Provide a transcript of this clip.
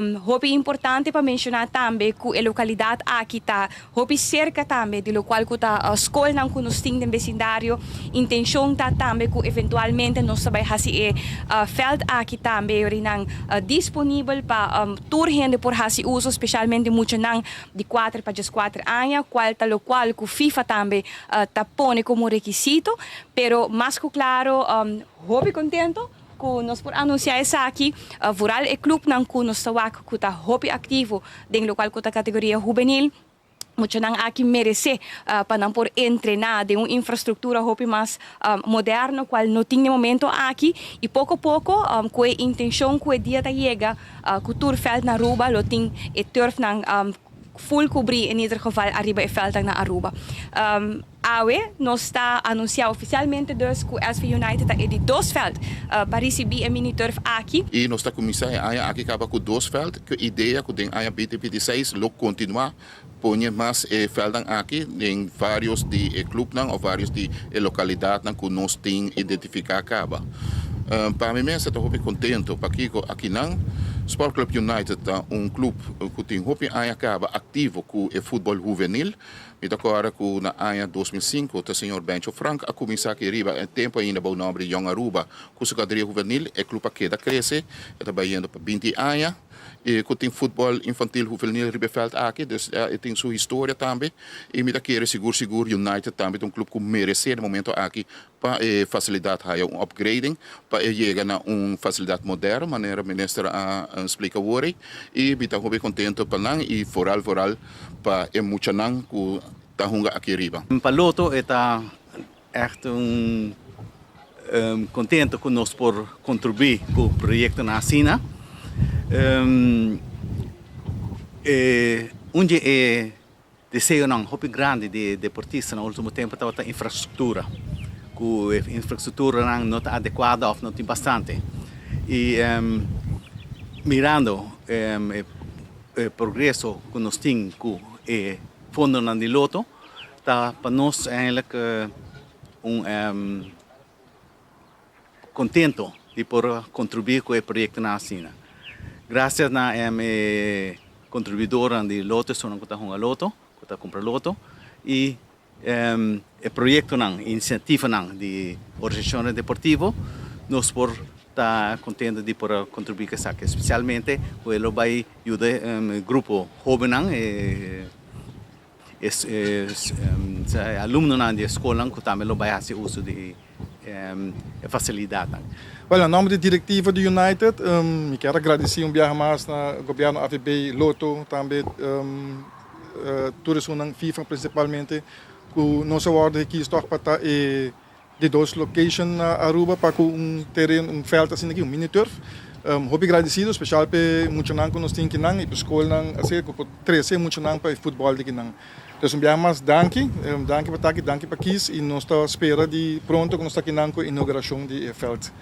Hopi importante pa menciona tambe cu e localidad aki ta hopi cerca tambe di locual cu ta scolnan cu nos tin den vecindario. Intencion ta tambe cu eventualmente nos ta bay haci e veld aki tambe yorinan disponibel pa tur hende por haci uso, specialmente muchanan di 4 pa 14 aña, cual ta locual cu FIFA tambe ta pone como requisito. Pero mas cu claro, hopi contento cu nos por anuncia esaki, vooral e clubnan cu nos ta wak cu ta hopi activo den locual cu ta categoria juvenil. Muchanan aki merece pa nan por entrena den un infrastructura hopi mas moderno, cual no tin den momento aki, y poco poco cu e intencion cu e dia ta yega cu tur veld na Aruba lo tin e turfnan full cubri, in ieder geval ariba e veldnan na Aruba. Awe nos ta anuncia oficialmente dus cu SV United ta e di dos veld pa ricibi e mini turf aki. Y nos ta cuminsa e aña aki caba cu dos veld, cu idea cu den aña 2026 lo continua pone mas e veldnan aki den varios di e clubnan of varios di e localidadnan cu nos tin identifica caba. Pa mi mes ta hopi contento pakico akinan Sport Club United ta un club cu tin hopi aña caba activo cu e futbol juvenil. Mi ta corda cu na aña 2005 ta señor Bencho Frank a cuminsa aki riba, e tempo ainda bou nomber di Jong Aruba, cu su categoria juvenil. E club a keda crece, e ta bayendo pa 20 aña y cu tin futbol infantil juvenil riba e veld aki, dus e tin su historia tambe. Y mi ta kere sigur sigur United tambe ta un club cu merece na momento aki pa e facilidad haya un upgrading, pa e yega na un facilidad moderno, manera minister a splica awor. Y mi ta hopi contento pa nan y vooral vooral pa e muchanan cu ta hunga aki riba. Pa Lotto ta echt un contento cu nos por contribui cu e proyecto na asina. Un e deseonan hopi grandi di deportista na ultimo tempo tabata infrastructura. Cu e infrastructura no ta adecuado of no tin bastante. Y mirando e progreso cu nos tin cu e fondonan di Lotto, ta pa nos eigenlijk un contento di por contribui cu e proyecto na asina. Gracias na e contribuidor di Lotto, esnan cu ta hunga Lotto, cu ta cumpra Lotto, y e proyectonan, iniciativanan di organisacion deportivo, nos por ta contento di por contribui cu esaki, especialmente cu lo bay yuda e grupo hobennan, alumnonan di scol cu tambe lo bay haci uso di e facilidad. Well, na nomber di directiva di United, mi kier gradici un biaha mas na gobierno AVB, Lotto, tambe tur esnan, FIFA principalmente, cu nos a wordo kies toch pa ta e di dos location na Aruba pa cu un tereno, un veld asina aki, un mini turf. Hopi agradecido, especial pa muchanan cu nos tin akinan y pa scolnan asina cu por trece muchanan pa futbol di akinan. Anto, un biaha mas danki, danki pa aki, danki pa kies y nos ta spera di pronto cu nos ta akinan cu inauguracion di veld.